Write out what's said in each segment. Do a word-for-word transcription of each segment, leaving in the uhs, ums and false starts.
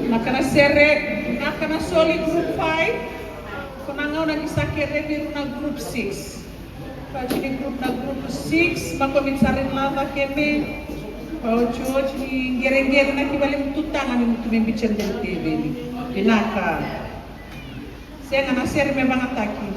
Na kana sere, na kana soli group five. Ko na gauna ni sa kerea vei ira na group six. Oti ni group na group six, ma ko mi sa rin lava ke me. Oti oti ni qereqere na ki vale mutu taga ni mutu me bica dela teveli. Vinaka. Sega na sere me vagataki.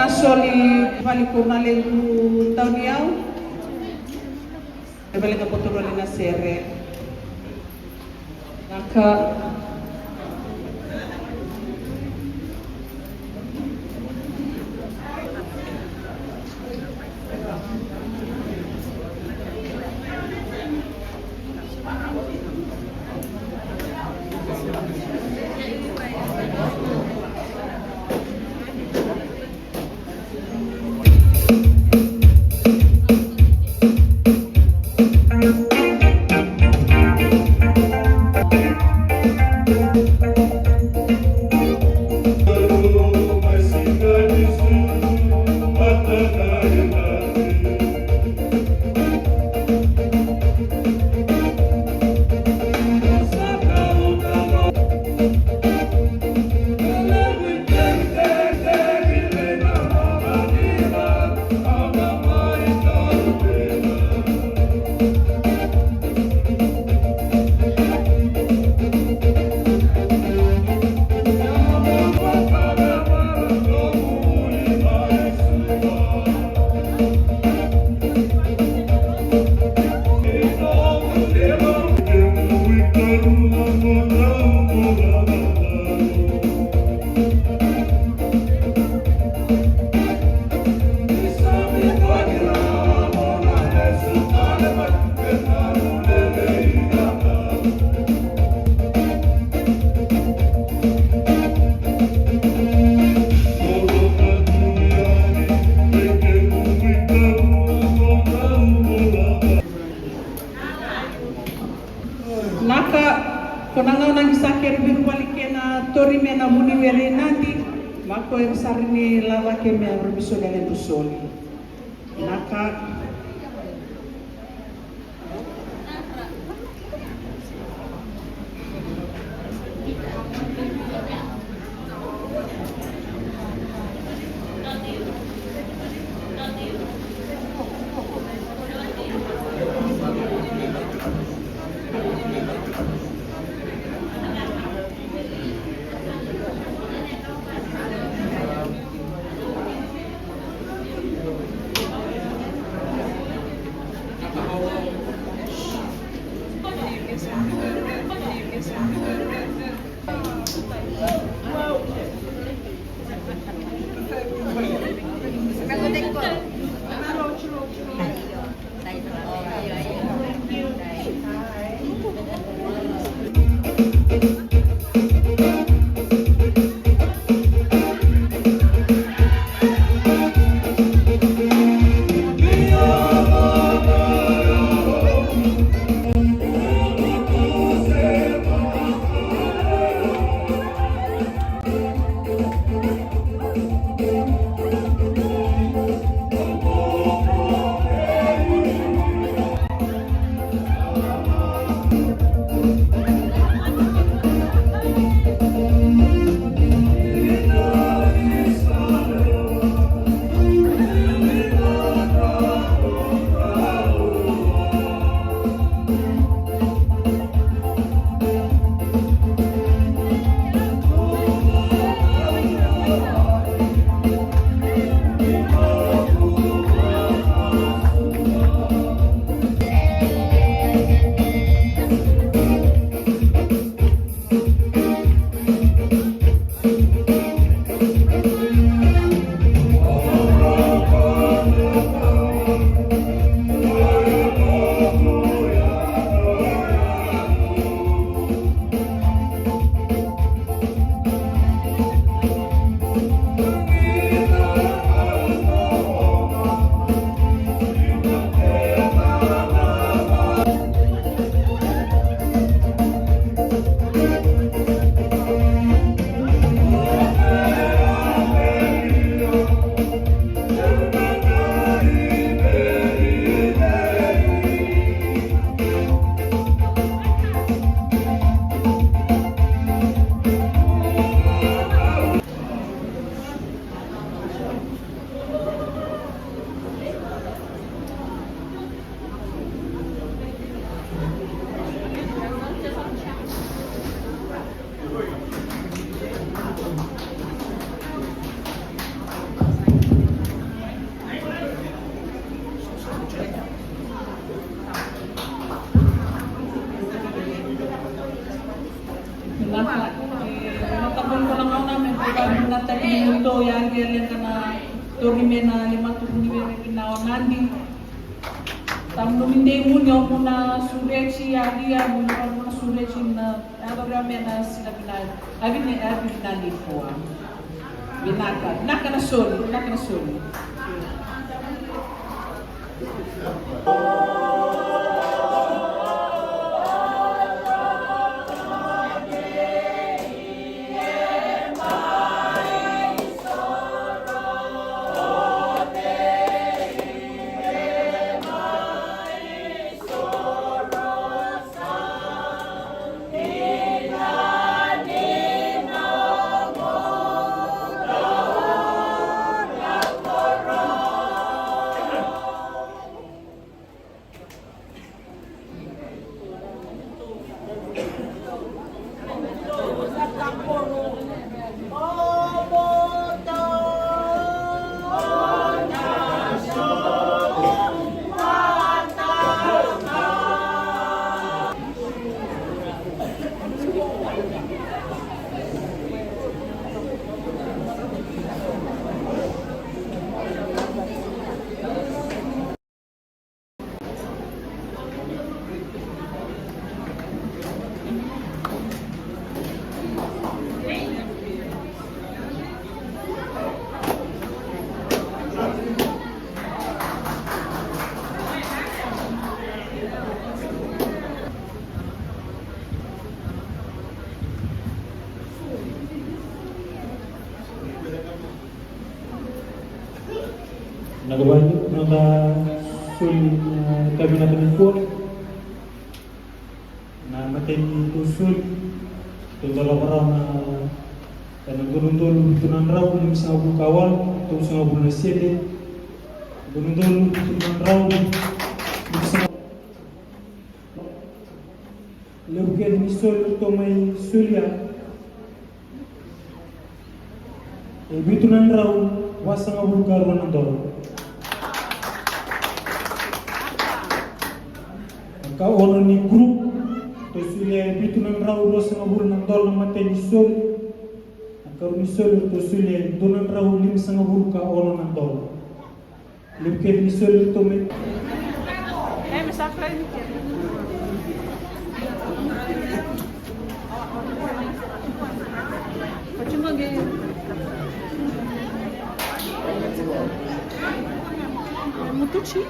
Soli vali ko na lequ tauni au. E vale ga potoro li na sere. Naka. Naka, ko na gauna ni sa kere viruvali kena tori me na vuniwere i Nadi, ma ko e sara ni lavake me a rubisoli a ledu soli. Naka. Na tani ni moto ya, ria leqa na tori me na le maturu ni vere ki na onadi. Tamu nomi dei muni o muna sureti ya, ria muna sureti na, ya, ria me na sila vinali. Avi ne, avi vinali fua. Vinaka, vinaka na soli, vinaka na soli. Na ka vale na ka soli na ka vinaka ni kua. Na matai ni tou soli, tou dau lako rawa na, ena dua na udolu vitu na drau limasagavulu ka walu, tolusagavulu na sede. Dua na udolu vitu na drau limasagavulu. Levu kece ni soli ratou mai solia. E vitu na drau vasagavulu ka rua na dola. Na ka ono ni group, tou solia e vitu na drau ruasagavulu na dola na matai ni soli. Na karua ni soli, tou solia e dua na drau limasagavulu ka ono na dola. Levu kece ni soli ratou mai. Mutuchi.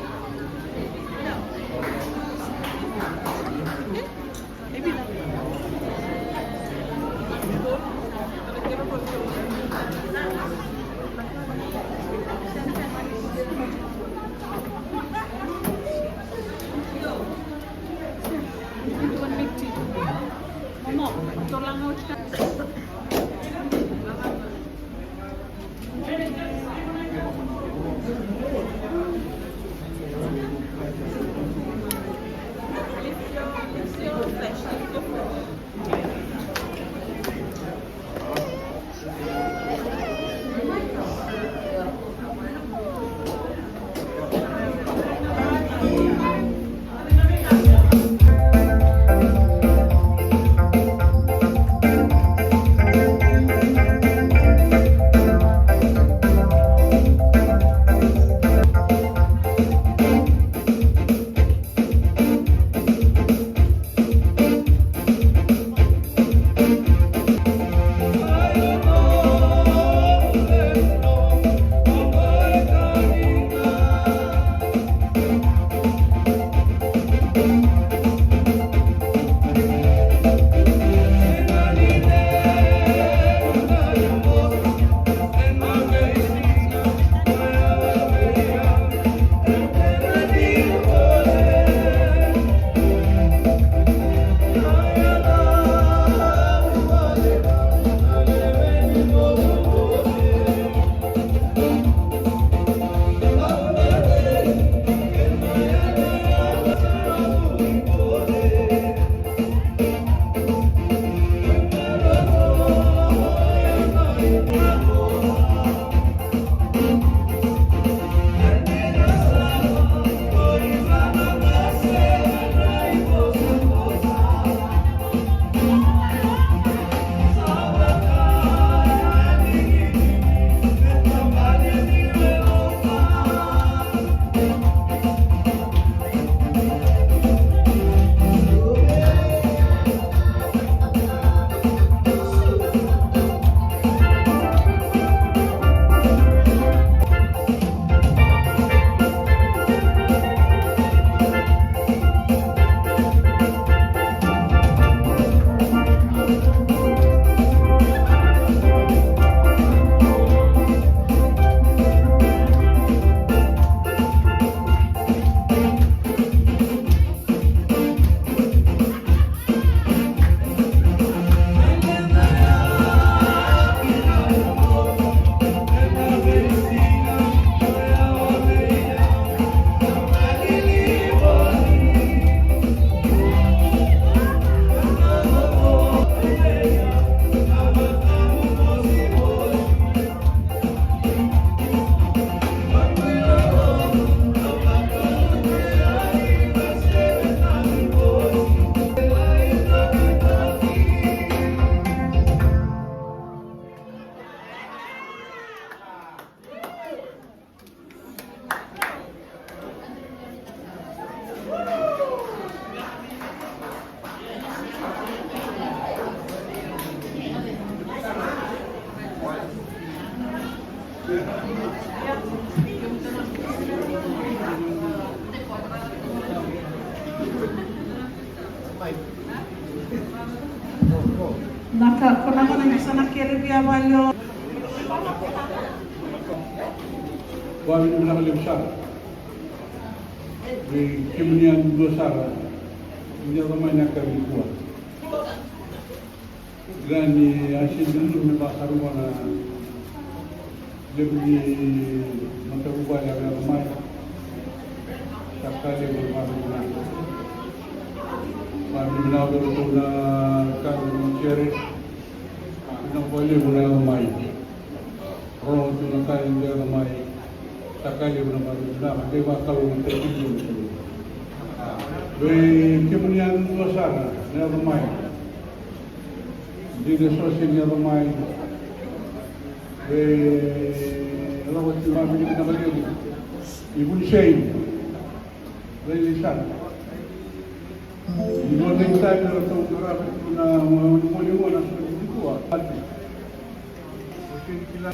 Naka, ko na kona ni sa na kere via valio. Vavinavinaka levu sara vei kemuni yadudua sara ni yaco mai na yakavi nikua. Kila ni a sega ni nanumi me vakarogo na levu ni matavuvale a yaco mai. Sa ka levu na vavinavinaka. Vavinavinaka vei iratou na ka ni kere. Vinaka vakalevu na yaco mai. Rogo tu na ka ni yaco mai. Sa ka levu na vavinavinaka. Kei vakalougatataki tu na Kalou. Vei kemuni yadudua sara na yaco mai. Dina so se ni yaco mai. E lako tu vavinavinaka levu. I Vunisei. Vei Lisana. Ni dua na itavi ratou qarava tu na moli gona so ni dua. Ati. O se ni kila.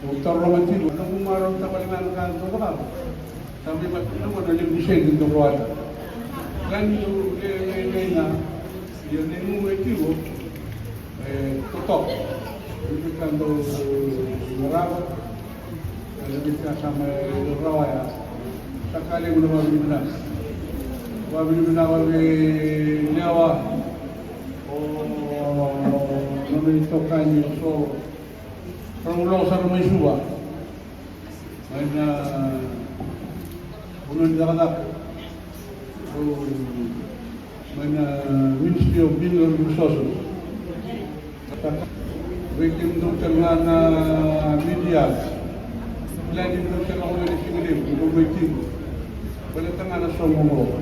O taroga tiko na noqu marau tavale ga na ka dou cakava. Sa mai vaka na levu ni sede dou rawata. Ga ni dou lewe lewe na ia na igu e tiko e totoka. Ni ka dou marava. Ni ka sa mai rawaya. Sa ka levu na vavinavinaka. Vavinavinaka vei Lewa. O nona itokani o so. Rau lako sara mai Suva. Mai na vanua ni cakacaka. Rau mai na Ministry of Mineral Resources. Vei kemudou tale ga na media. Kila ni dou se lako mai na siga levu, dou mai tiko. Baleta ga na soqo oqo.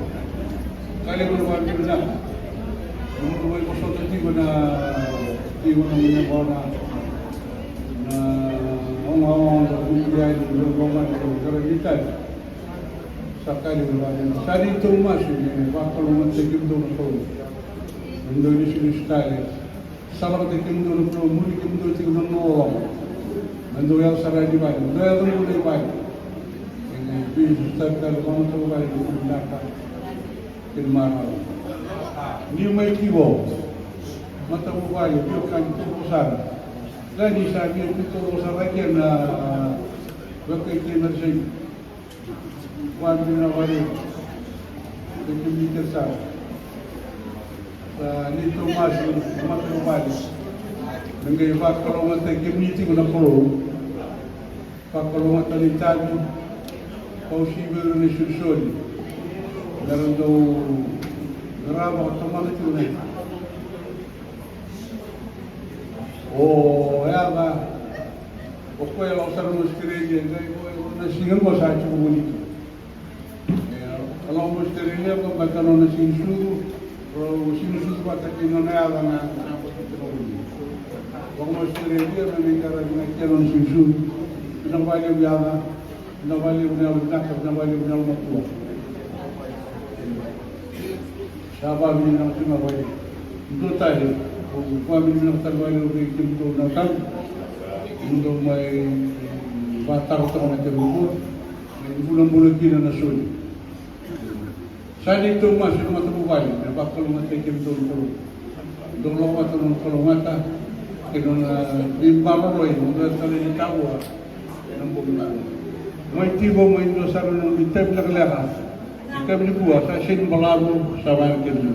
Ka levu na vavinavinaka. Nomudou mai vosota tiko na, tiko na, na, na, na ogaoga, na vukudra, na vukudra, na vukudra, na vukudra. Sa ka levu na vavinavinaka. Sa neitou masu me vakalougatataki kemudou na Kalou. Nomudou lesulesu tale. Sa lako tiko kemudou na Kalou, muri kemudou tiko na loloma. Me dou yaco sara i vale, me dou yaco mai i vale. Ena bisu sa tale vakamatavuvale ni vinaka kei na marau. Ni mai tiko matavuvale, veiwekani tiko sara. Ga ni sa via tiko sara kei na vakaikei na segi. Vavinavinaka vakalevu vei kemuni kece sara. Sa neitou masu na matavuvale me qai vakalougatataki kemuni tiko na Kalou. Vakalougatataki na itavi. Vauci vei ira na isolisoli me ra dau qarava ka tomana tiko na itavi. O yaca, o koya e lako sara mai Australia, qai o na siga qo sa tiko voli tu. E, a lako mai Australia, qo bata nona siga ni sucu, rau siga ni sucu vata kei nona yaca na, na bata tiko voli. Lako mai Australia, na qai qaravi na kena nona siga ni sucu. Vinaka vakalevu yaca, vinaka vakalevu na yalo vinaka, vinaka vakalevu na yalo matua. Sa vavinavinaka tiko ga vei dua tale, au vavinavinaka tale vakalevu vei kemudou na tama. Kemudou mai vakatara toka na kena bula, mai bulabula kina na soli. Sa neitou masu na matavuvale me vakalougatataki kemudou na Kalou. Dou lako vata na kalougata kei na nona veivakaroroi, na nona tale ni tavua. Mai tiko mai dua sara na nomu itavi lekaleka. Itavi nikua sa sega ni balavu, sa vaya na kena.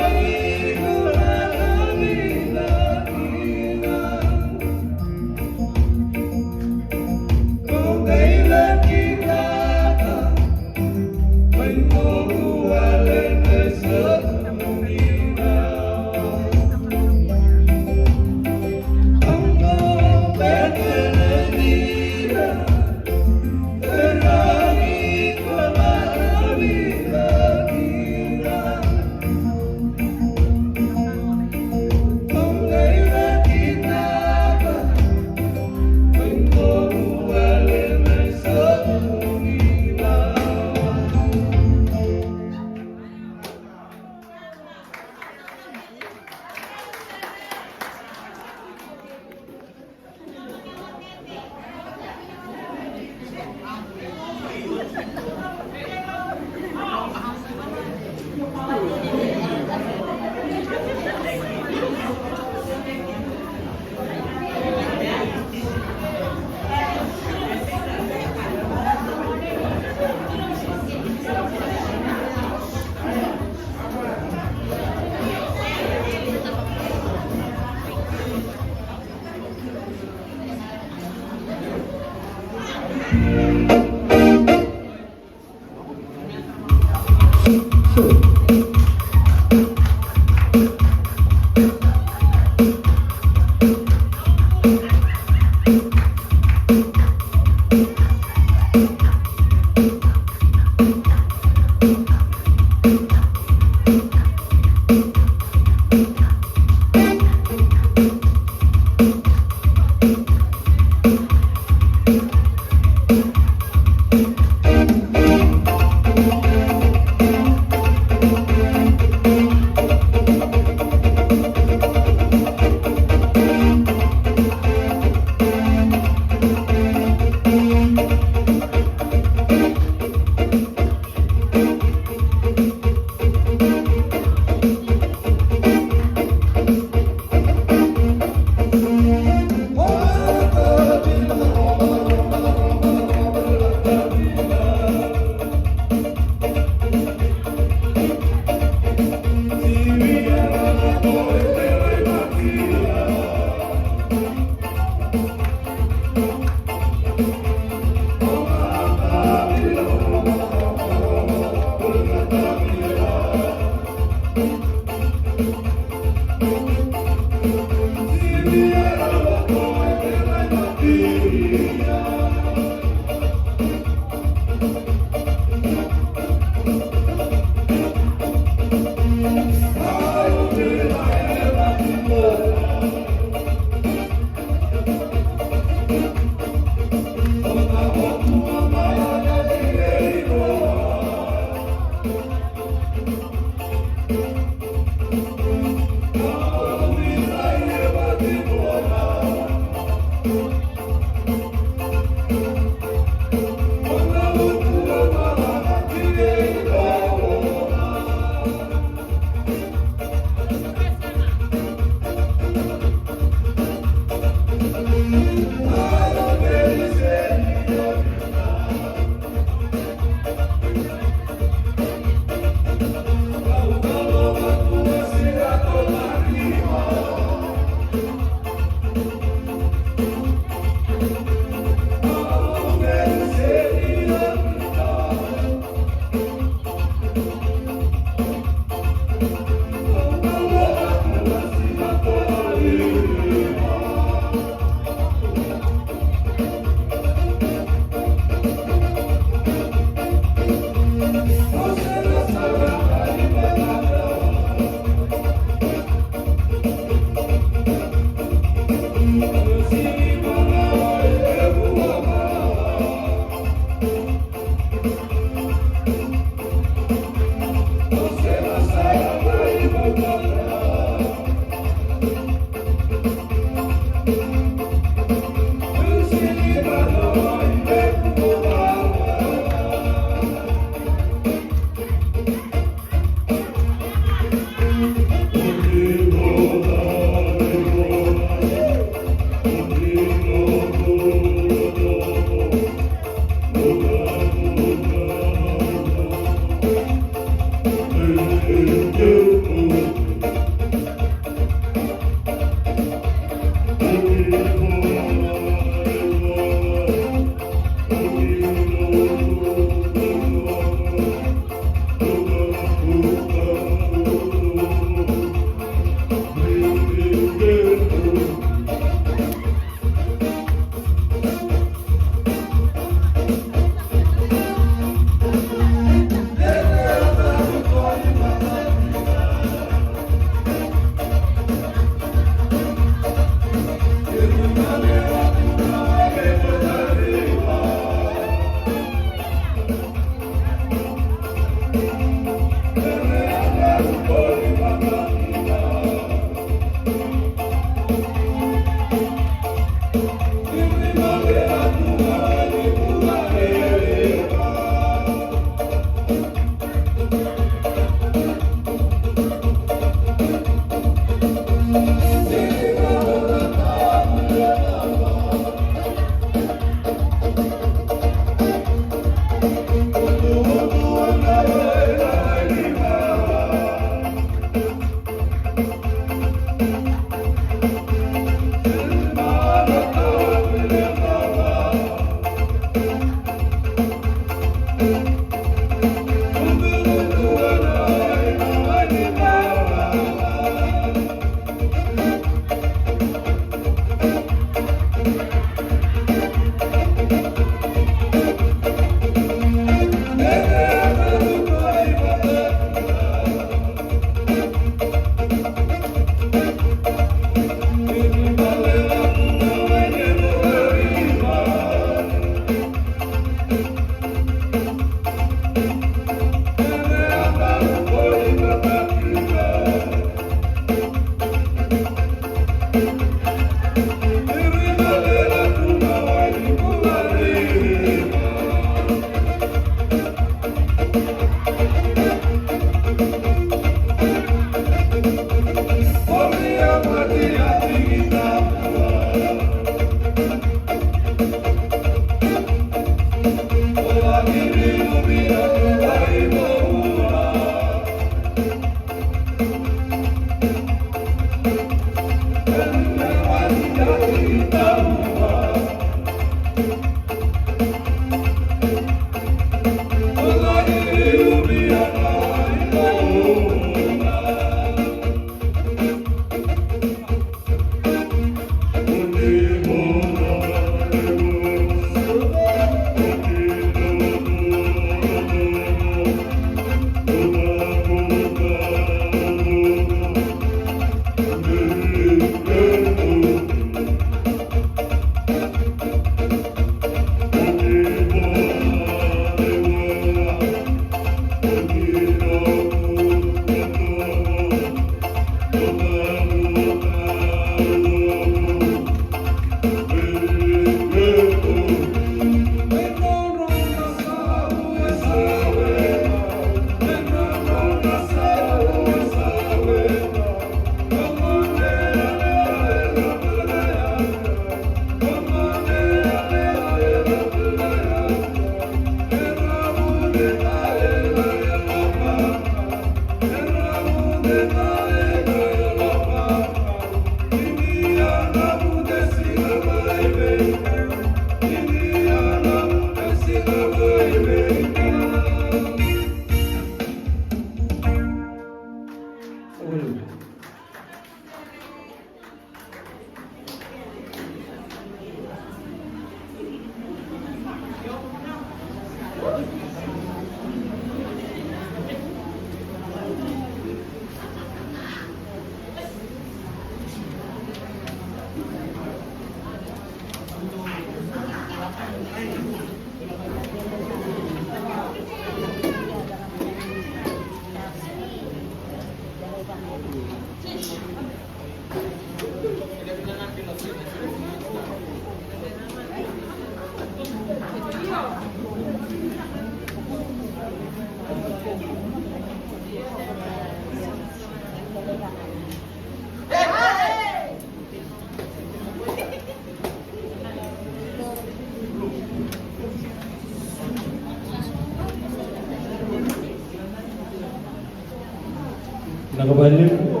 Vinaka vakalevu.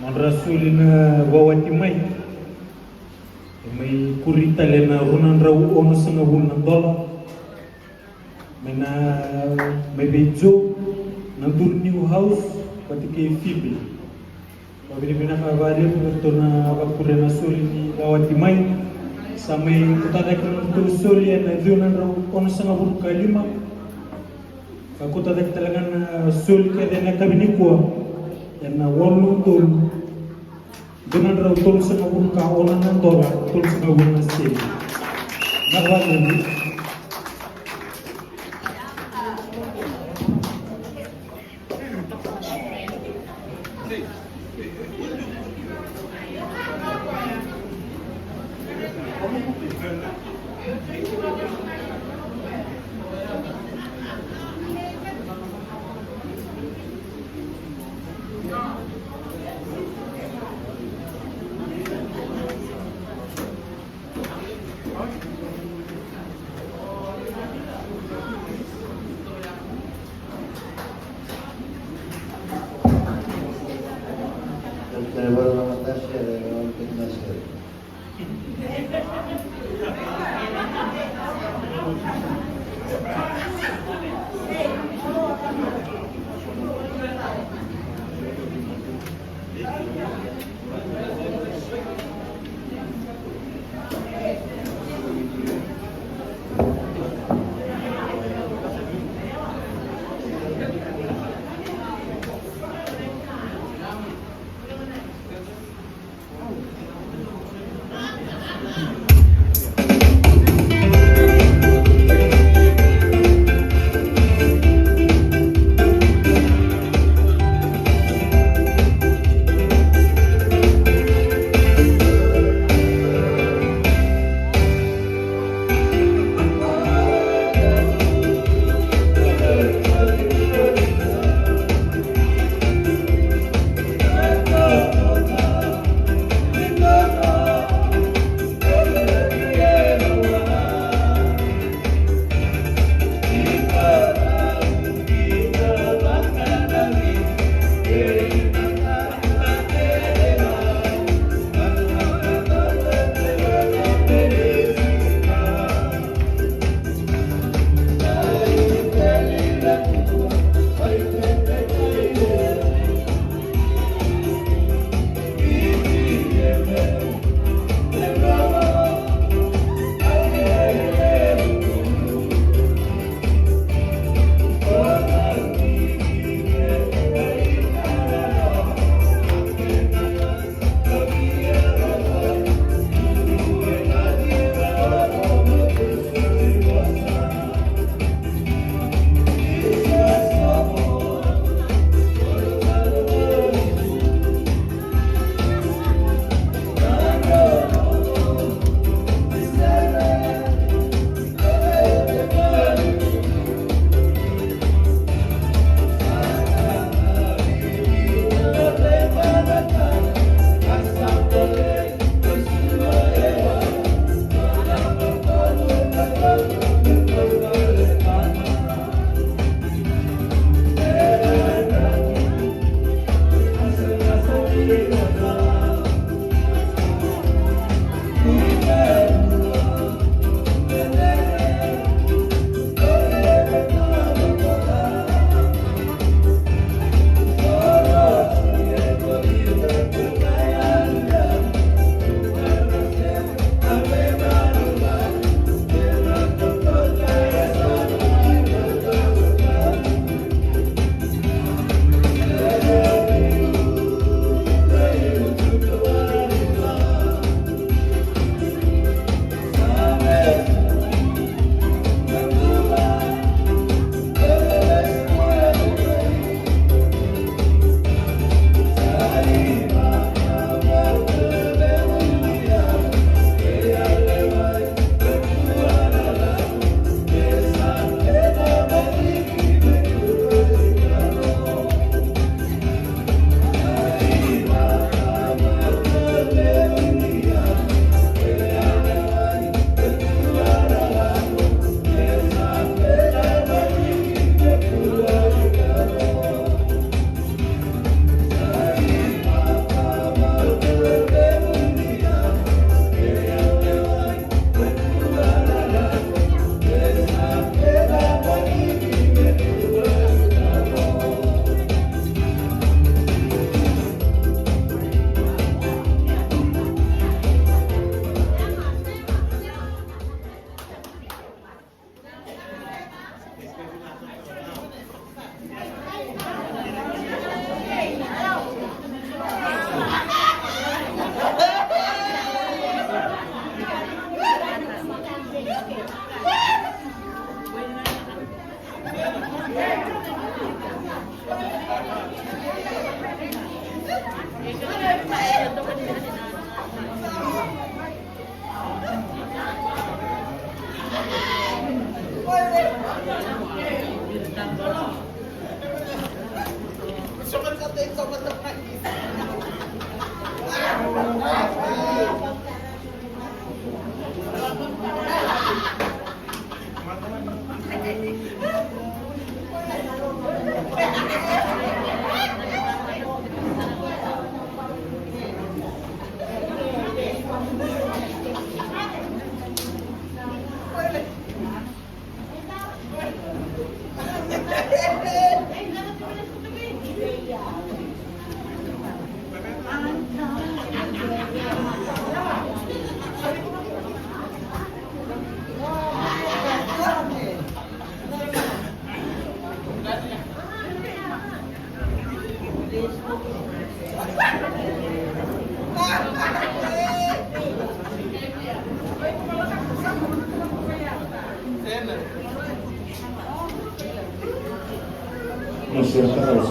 Nodra soli na vawati mai. E mai kuri tale na rua na drau onosagavulu na dola. Mai na, mai vei Joe, na duru New House, vata kei Phoebe. Vakavinavinaka vakalevu vei ratou na vakuria na soli ni vawati mai. Sa mai kauta cake na nodratou soli ena ciwa na drau onosagavulu ka lima. Ka kauta cake tale ga na soli kece ena yakavi nikua ena walu na udolu, ciwa na drau tolusagavulu ka ono na dola, tolusagavulu na seli. Na valevu.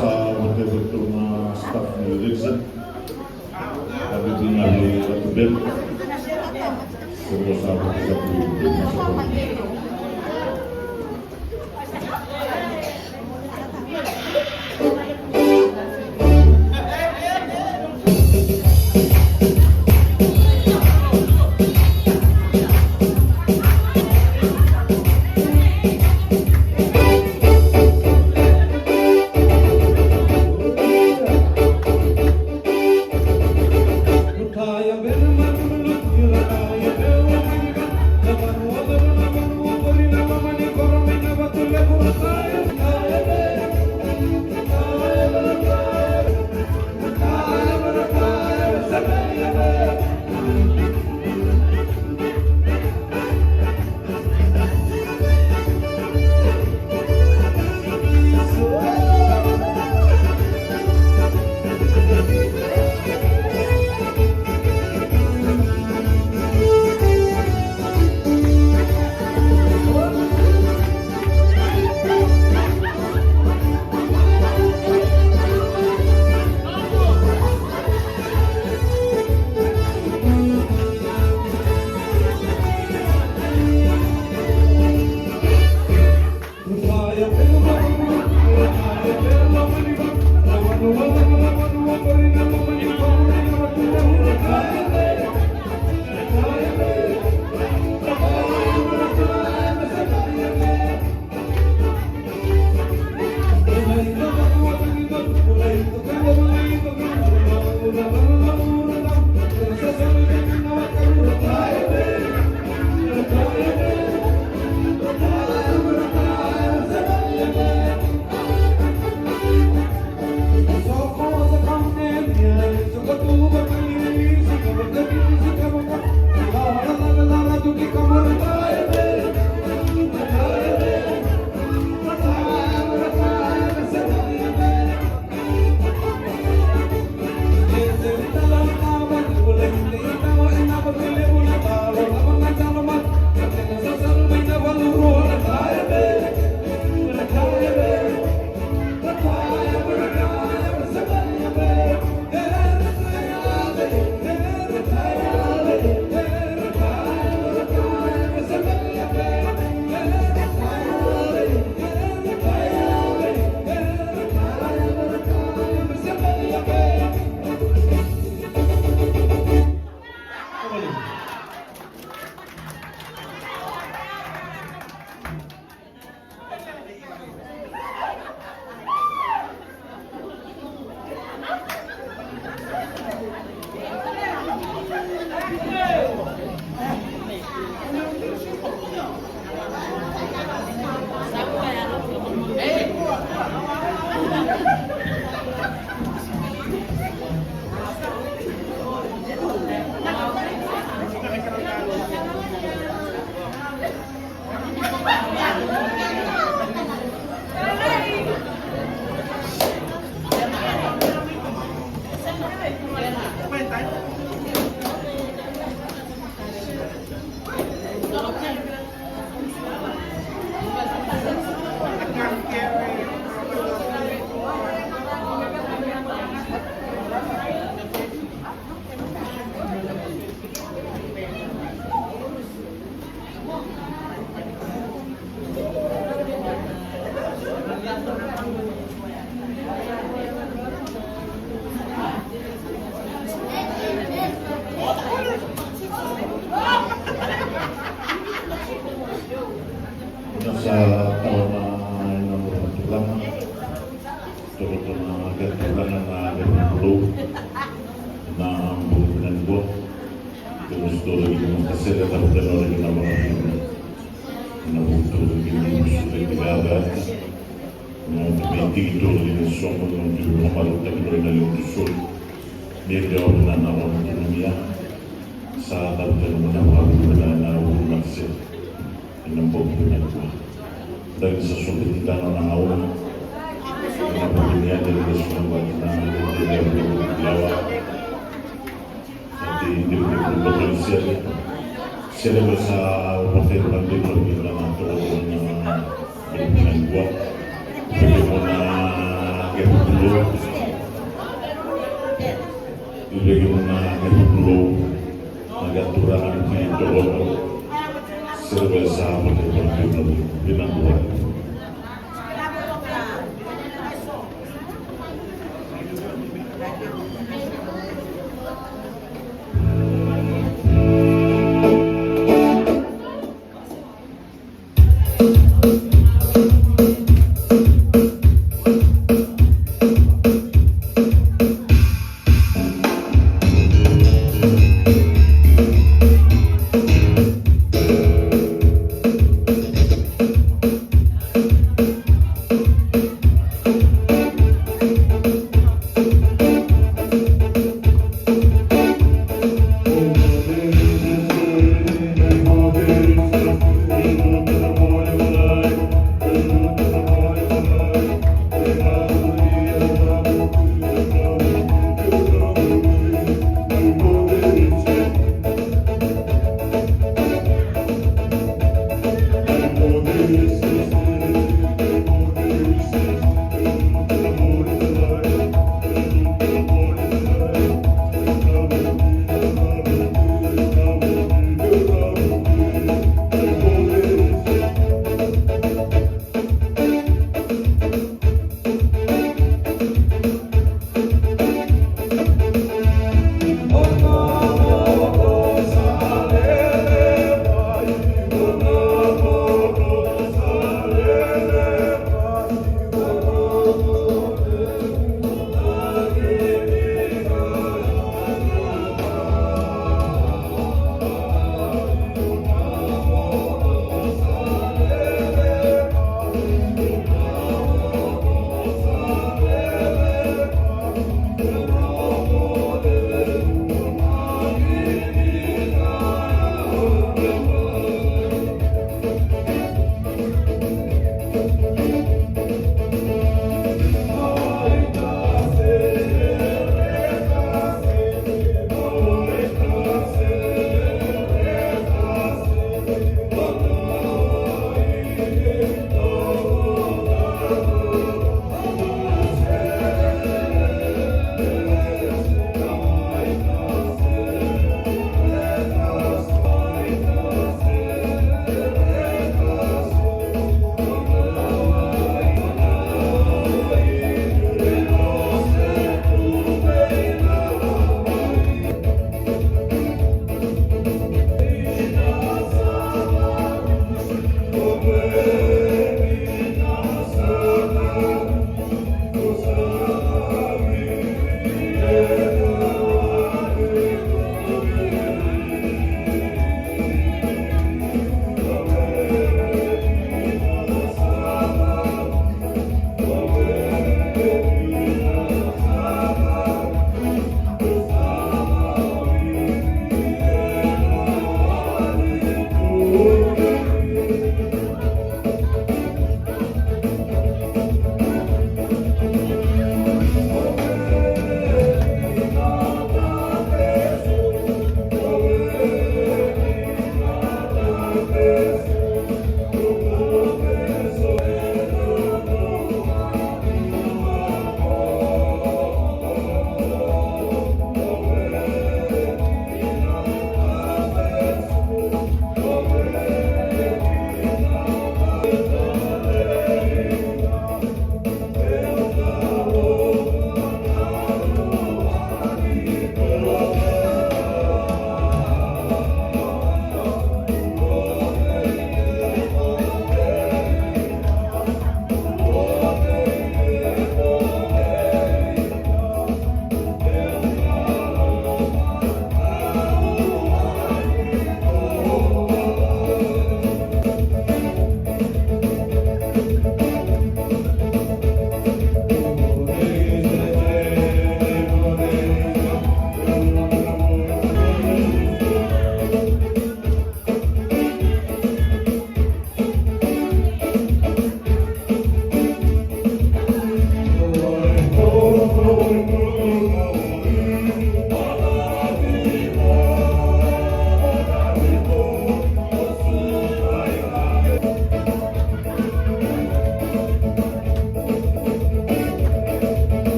Sa vakatekivu tu na staff ni Rexon. Sa vakatekivu na Ratu Ben. Sa vakatekivu na Ratu Ben. Tolu ki na kasere, tabu tale na ora ki na vakavivi. Na vuku tolu ki na vuku sule ki na yava. Na vuku me tiki tolu ki na somo, na vuku me mamalu taki tolu na levu tu sulu. Me te ora na na ora tu na mia. Sa tabu tale na vakavivi na vuku na kasere. Ena bogi vinaka nikua. Dai ni sa soqo tiko na nona gauna. Ena bogi ni yadra ni lesu na bati na levu ni lewa. Ati ni levu ni lewa ni sere. Sere me sa vate na levu ni lewa na toro na levu ni lewa. Veke mo na kepu tulo. Veke mo na kepu tulo. Maga turaga ni Viti toroto. Sere vei sa vata i vata i vata i vata.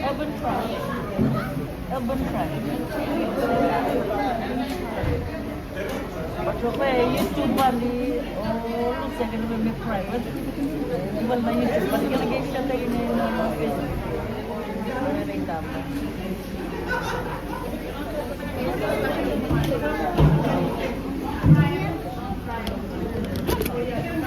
Urban Pride. Urban Pride. But okay, YouTube ali, o Lucia kena me private. Ival na YouTube, but kena ke share ini na Facebook. Kena itama.